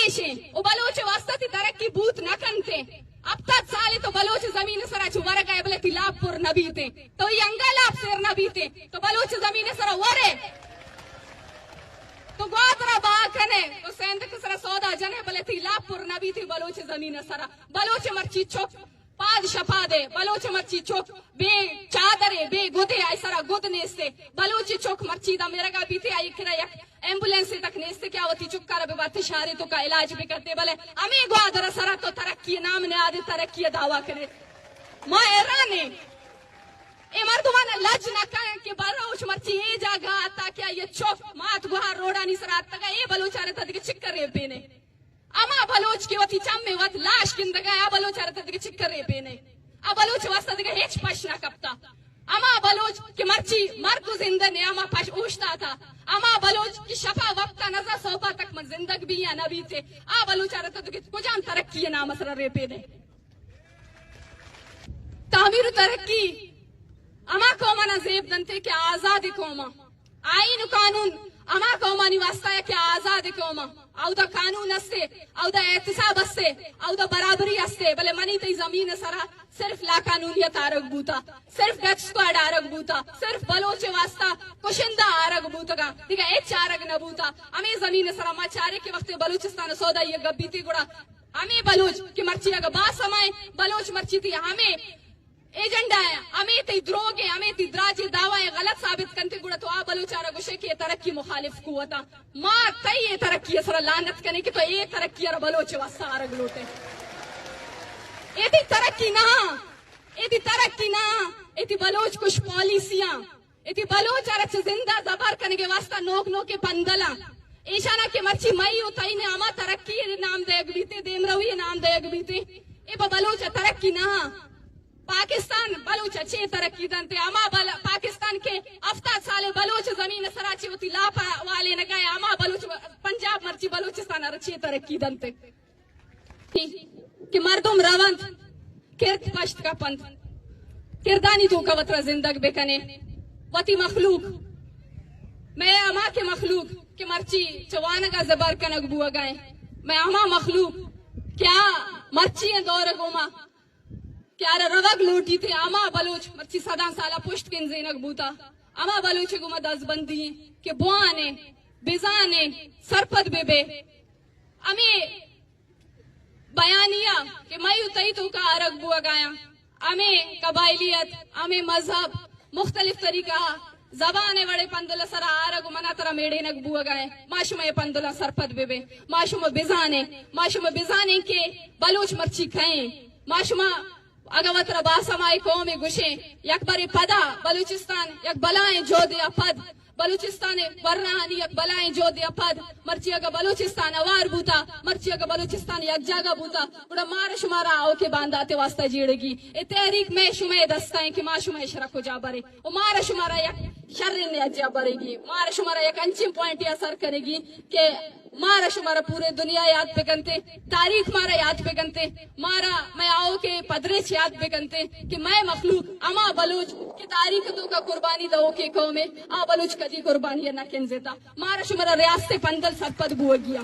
ایشیں، او بلوچ واسطہ تی ترقی بوت نہ کنتے۔ ہفتاد سال تو بلوچ زمین سرا چو ورگا ہے، بلے تی لاپ پر نہ بیتے۔ تو ای انگا لاپ سیر نہ بیتے۔ تو بلوچ زمین سرا ورے۔ تو گوادرا با کنے، تو سیندک سرا سودا جنے، بلے تی لاپ پر نہ بیتے بلوچ زمین سرا۔ بلوچ مرچی چک پاد شپادے، بلوچ مرچی چک بے چادرے، بے گدے، آئی سرا گد نیستے۔ بلوچ چک مرچی دا مرگا بیتے، آئی کرا یک ایمبولینس تک نیستے کہ آ وتی چکارا ببارتے شہرے توکا علاج بکرتے۔ بلے ہمیں گوادر سرا تو ترقی نام نہادے، ترقی دعویٰ کنے۔ ما حیران ہیں۔ اے مردمان لج نہ کن کہ بلوچ مرچی اے جاگہ آتا کہ آئی چک مات گوہار روڈانی سرا آتگا، اے بلوچ آرے تا دگہ چکر ریپینے۔ ہما بلوچ کہ وتی چم ء وت لاش گندگ ء، آ بلوچ ء را تدگہ چکر ریپینے۔ آ بلوچ واسطہ دگہ ہچ پش نہ کپتا۔ ہما بلوچ کہ مرچی مرگ و زندہ نے، ہما پش اوشتاتا۔ ہما بلوچ کہ شپا وقتا نزا صحبا تک من زندگ بھی یا نہ بیتے، آ بلوچ ء را تدگہ کجام ترقی ء نام ء سرا ریپینے؟ تعمیر و ترقی ہما قومانا زیب دنتے کہ آزاد قوم آ۔ آئین و قانون ہما قومانی واسطہ ہے کہ آزاد قوم آ۔ اودا قانون استے، اودا احتساب استے، اودا برابری استے، بلے منی تئی زمین سرا صرف لاقانونیت آرگ بوتا، صرف ڈیتھ اسکواڈ آرگ بوتا، صرف بلوچ واسطہ کشندہ آرگ بوتگا، دگہ ہچ آرگ نہ بوتا۔ ہمیں زمین سرا ما چارے کہ وقت بلوچستان سودا یہ گبیتے گڑا ہمے بلوچ کہ مرچی اگہ باسمائیں، بلوچ مرچی تئی ہمے ایجنڈا ء، ہمے تئی دروگ ء، ہمے تئی دراجیں دعوی ء غلط ثابت کنتے، گڑا تو آ بلوچ ء را گوشے کہ اے ترقی مخالف قوت ء۔ ما تئی اے ترقی ء سرا لعنت کنیں کہ تو اے ترقی ء را بلوچ ء واسطہ آرگ لوٹے۔ اے تئی ترقی نہ، اے تئی ترقی نہ، اے تئی بلوچ کش پالیسیاں۔ اے تئی بلوچ ء را چہ زندہ زبر کنگ ء واسطہ نوک نوکیں پندلاں۔ ایشانا کہ مرچی مئی و تئی نے ہما ترقی ء نام دئیگ بیتے، دیمروی ء نام دئیگ بیتے۔ اے پہ بلوچ ء ترقی نہ۔ پاکستان بلوچ ء چے ترقی دنتے؟ ہما بل-، پاکستان کہ ہفتاد سال بلوچ زمین سرا چہ وتی لاپ ء والینگا ء، ہما بلوچ پنجاب مرچی بلوچستان ء را چے ترقی دنتے؟ کہ مردم رونت، کرد پشت کپنت، کردانی توکا وترا زندگ بکنے۔ وتی مخلوق، مئے ہما کہ مخلوق کہ مرچی چہ وانگا زبر کنگ بوگا ایں، مئے ہما مخلوق کہ آ مرچی ایں دور گوما کہ آرا روگ لوٹیت، ہما بلوچ مرچی صداں سالا پشت کنزینگ بوتا، ہما بلوچ گوما دزبندی ایں کہ بوانے، بزانے، سرپد بہ بے۔ ہمے بیانیہ کہ مئی و تئی توکا آرگ بوگایاں، ہمے قبائلیت، ہمے مذہب، مختلف طریقہ، زبان ء وڑے پندل سرا آرگ و منا ترا میڑینگ بوگا ایں۔ ما شما اے پندلاں سرپد بہ بیں، ما شما بزانیں، ما شما بزانیں کہ بلوچ مرچی کئیں۔ ما شما اگہ وترا باسمائے قومے گوشیں، یک برے پدا بلوچستان یک بلائیں جہدے ء پد بلوچستان ء ورناہانی یک بلائیں جہدے ء پد مرچی اگہ بلوچستان اوار بوتا، مرچی اگہ بلوچستان یک جاگہ بوتا، گڑا مارا شمارا آؤکیں باندات ء واسطہ جیڑگی۔ اے تحریک مئے شمئے دستا ایں کہ ما شما اشرا کجا بریں۔ و مارا شمارا یک شریں نہجے ء برگی، مارا شمارا یک انچیں پوائنٹے ء سر کنگی کہ مارا شمارا پورے دنیا یاد بکنتے، تاریخ مارا یاد بکنتے، مارا مئے آؤکیں پدریچ یاد بکنتے کہ مئے مخلوق ہما بلوچ کہ تاریخ توکا قربانی دئوکیں قومے، آ بلوچ کدی قربانی نہ کنزیتا۔ مارا شمارا ریاست پندل سرپد بوگیا۔